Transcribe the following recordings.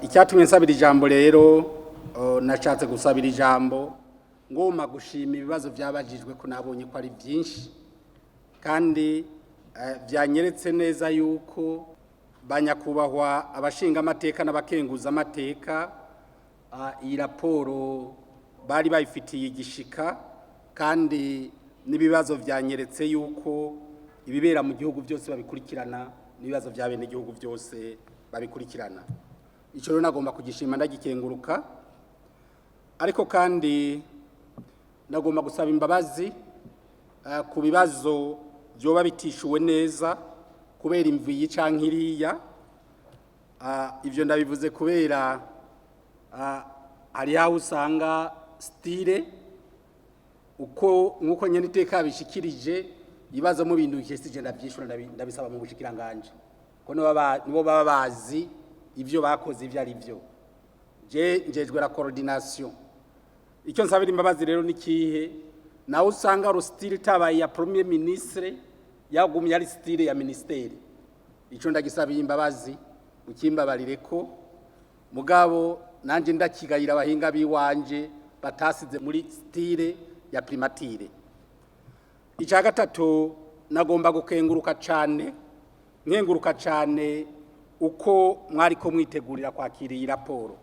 Icyatumye nsabira ijambo rero, nashatse gusabira ijambo ngomba gushima ibibazo byabajijwe, ko nabonye ko ari byinshi kandi byanyeretse neza yuko banyakubahwa abashinga amateka n'abakenguza amateka iyi raporo bari bayifitiye igishika, kandi n'ibibazo byanyeretse yuko ibibera mu gihugu byose babikurikirana, n'ibibazo bya bene igihugu byose babikurikirana. Icyo rero nagomba kugishima, ndagikenguruka. Ariko kandi nagomba gusaba imbabazi ku bibazo byoba bitishuwe neza kubera imvuyi canke iriya. Ivyo ndabivuze kubera hariho aho usanga style uko nk'uko nyene iteka bishikirije ibibazo mu bintu bikesije, ndavyishura, ndabisaba mu bushikiranganje, ko nibo baba bazi ivyo bakoze ivyo ari vyo. Je njejwe la coordination. Icyo nsabira imbabazi rero ni kihe? Nawe usanga le style itabaye ya premier ministre, yagumye ari style ya ministère. Ico ndagisabiye imbabazi, ukimbabarire ko mugabo nanje ndakigayira abahinga biwanje batasize muri style ya primature. Icya gatatu, nagomba gukenguruka cyane, nkenguruka cyane uko mwari ko mwitegurira kwakira iyi raporo.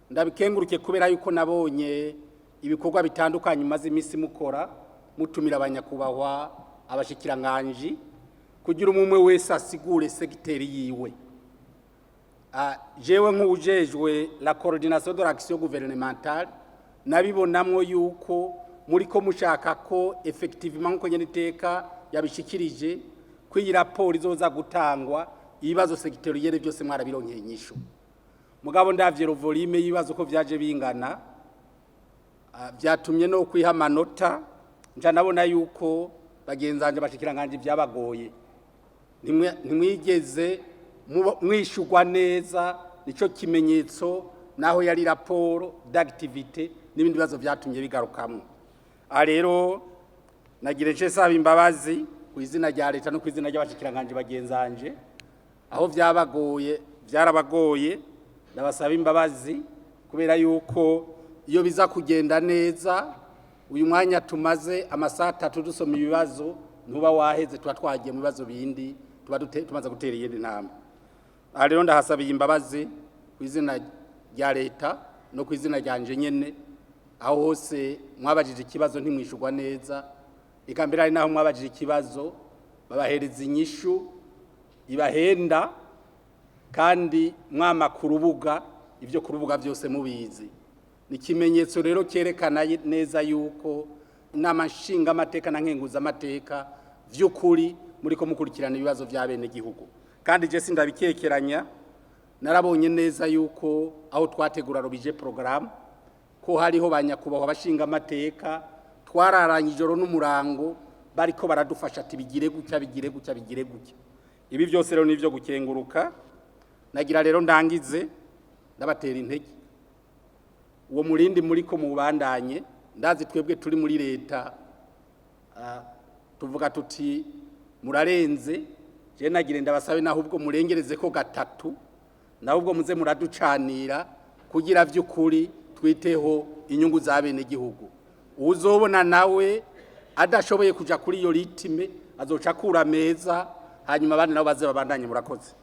Ndabikenguruke kubera yuko nabonye ibikorwa bitandukanye maze iminsi mukora, mutumira abanyakubahwa abashikiranganji kugira umwe wese asigure secteur yiwe. Jewe nk'uwujejwe la coordination de l'action gouvernementale, nabibonamwo yuko muri ko mushaka ko effectivement, nkuko nyene iteka yabishikirije, ko iyi raporo izoza gutangwa ibibazo sectoriels byose mwarabironkeye inyishu. Mugabo ndavye volume y'ibibazo ko vyaje bingana, vyatumye no kwiha amanota, nca nabona yuko bagenzanje bashikiranganje vyabagoye. Ntimwigeze mwishurwa neza. Nico kimenyetso naho yari rapport d'activité n'ibindi bibazo vyatumye bigarukamwo. Aha rero nagira nce saba imbabazi ku izina rya leta no ku izina ry'abashikiranganje bagenzanje. Aho vyabagoye, vyarabagoye, ndabasaba imbabazi, kubera yuko iyo biza kugenda neza, uyu mwanya tumaze amasaha 3 dusoma ibibazo ntuba waheze, tuba twagiye mu bibazo bindi, tuba tumaze gutera iyindi ntambwe. Aha rero ndahasabiye imbabazi ku izina rya leta no ku izina ryanje nyene, aho hose mwabajije ikibazo ntimwishurwa neza. Eka mbere hari naho mwabajije ikibazo babahereza inyishu ibahenda, kandi mwama ku rubuga, ibyo ku rubuga byose mubizi. Ni ikimenyetso rero cyerekana neza yuko inama nshingamateka na nkenguzamateka vy'ukuri muriko mukurikirana ibibazo vya bene gihugu. Kandi je sindabikekeranya, narabonye neza yuko aho twategura le budget programme, ko hariho banyakubahwa abashingamateka twararanye ijoro n'umurango bariko baradufasha ati bigire gutya, bigire gutya, bigire gutya. Ibi byose rero nivyo gukenguruka. Nagira rero ndangize ndabatera intege, uwo murindi muriko mubandanye. Ndazi twebwe turi muri leta, tuvuga tuti murarenze. Je nagire ndabasabe naho ubwo murengereze ko gatatu, naho ubwo muze muraducanira, kugira vy'ukuri twiteho inyungu za bene gihugu. Uzobona nawe adashoboye kuja kuri iyo rythme, azoca akura meza, hanyuma abandi nabo baze babandanye. Murakoze.